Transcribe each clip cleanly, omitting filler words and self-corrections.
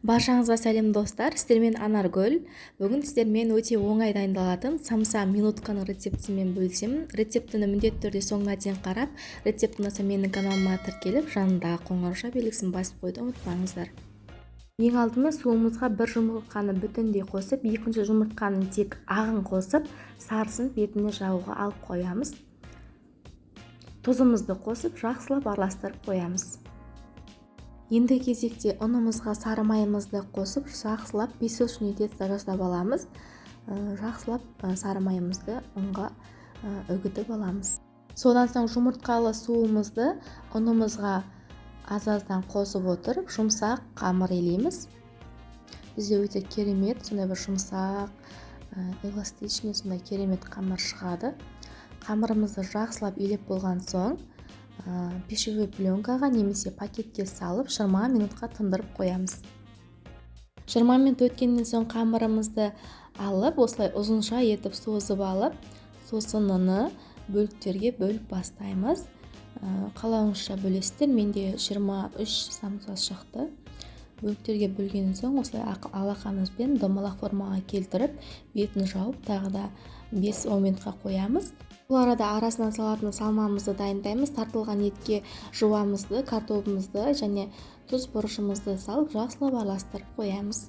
Баршаңызға сәлем, достар! Сіздермен Анаргүл. Бүгін сіздермен өте оңай дайындалатын самса минутканың рецептімен бөлісемін. Рецептіні міндетті түрде соңына дейін қарап, рецепт ұнаса, менің каналыма тіркеліп, жанындағы қоңыраушаа белгісін басып қоюды ұмытпаңыздар. Ең алдымен суымызға бір жұмыртқаны бүтіндей қосып, екінші жұмыртқаның тек ағын қосып, сарысын бетіне жағуға алып қоямыз. Тұзымызды қосып, жақсылап араластырып қоямыз. Енді кезекте ұнымызға сары майымызды қосып, жақсылап песочный тесто жасап аламыз. Жақсылап сары майымызды ұнға үгітіп аламыз. Содан соң жұмыртқалы суымызды ұнымызға аз-аздан қосып отырып, жұмсақ қамыр илейміз. Бізде өте керемет сондай бір жұмсақ, эластичный, сондай керемет қамыр шығады. Қамырымызды жақсылап илеп болған соң, пищевой пленкаға немесе пакетке салып, 20 минутқа тындырып қоямыз. 20 минут өткеннен соң қамырымызды алып, осылай ұзынша етіп созып алып, сосын оны бөліктерге бөліп бастаймыз. Қалауыңызша бөлесіздер. Менде 23 самса шықты. Бөліктерге бөлгеннен соң осылай алақанымызбен домалақ формаға келтіріп, бетін жауып, тағы да 5-10 минутқа қоямыз. Бұл арада арасынан салатын салмамызды дайындаймыз. Тартылған етке жуамызды, картобымызды және тұз, бұрышымызды салып, жақсылап араластырып қоямыз.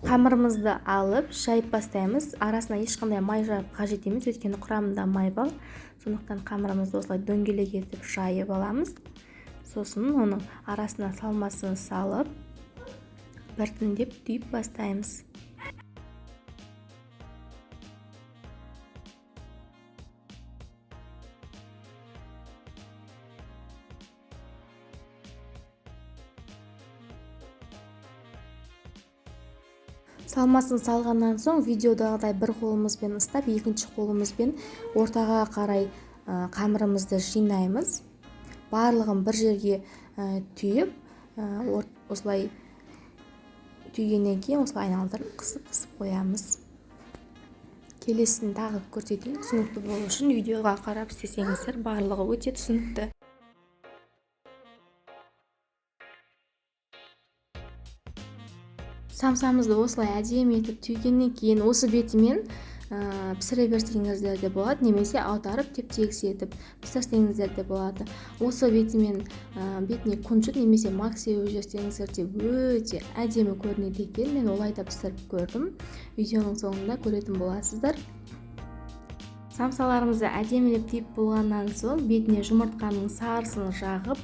Қамырымызды алып, жайып бастаймыз. Арасына ешқандай май жағып қажет емес, өйткені құрамында май бар. Сондықтан қамырымызды осылай дөңгелек етіп жайып аламыз. Сосын оның арасына салмасын салып, біртіндеп түйіп бастаймыз. Салмасын салғаннан соң видеодағыдай бір қолымызбен ұстап, екінші қолымызбен ортаға қарай қамырымызды жинаймыз. Барлығын бір жерге түйіп, осылай түйгеннен кейін осылай айналдырып, қысып-қысып қоямыз. Келесін тағы көрсетейін, түсінікті болу үшін видеоға қарап істесеңіздер, барлығы өте түсінікті. Самсамызды осылай әдемі етіп түйгеннен кейін осы бетімен пісіре берсеңіздер де болады, немесе аударып теп-тегіс етіп пісірсеңіздер де болады. Осы бетімен бетіне кунжут немесе мак сеуіп жіберсеңіздер де өте әдемі көрінеді екен. Мен олай да пісіріп көрдім. Видеоның соңында көретін боласыздар. Самсаларымызды әдемілеп түйіп болғаннан соң бетіне жұмыртқаның сарысын жағып,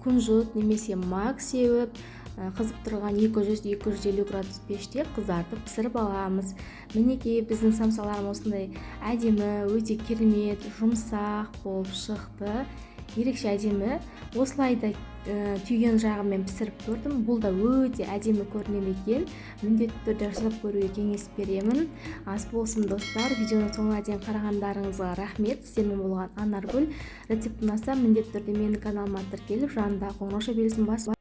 кунжут немесе мак сеуіп, қызып тұрған 200-250 градус пеште қызартып пісіріп аламыз. Мінекей, біздің самсаларымыз осындай әдемі, өте керемет, жұмсақ болып шықты. Ерекше әдемі. Осылай да түйген жағымен пісіріп көрдім. Бұл да өте әдемі көрінеді екен. Міндетті түрде жасап көруге кеңес беремін. Ас болсын, достар. Видеоның соңына дейін қарағандарыңызға рахмет. Сіздермен болған Анаргүл. Рецепт ұнаса, міндетті түрде менің каналыма тіркеліп, жанындағы қоңырауша белгісін басып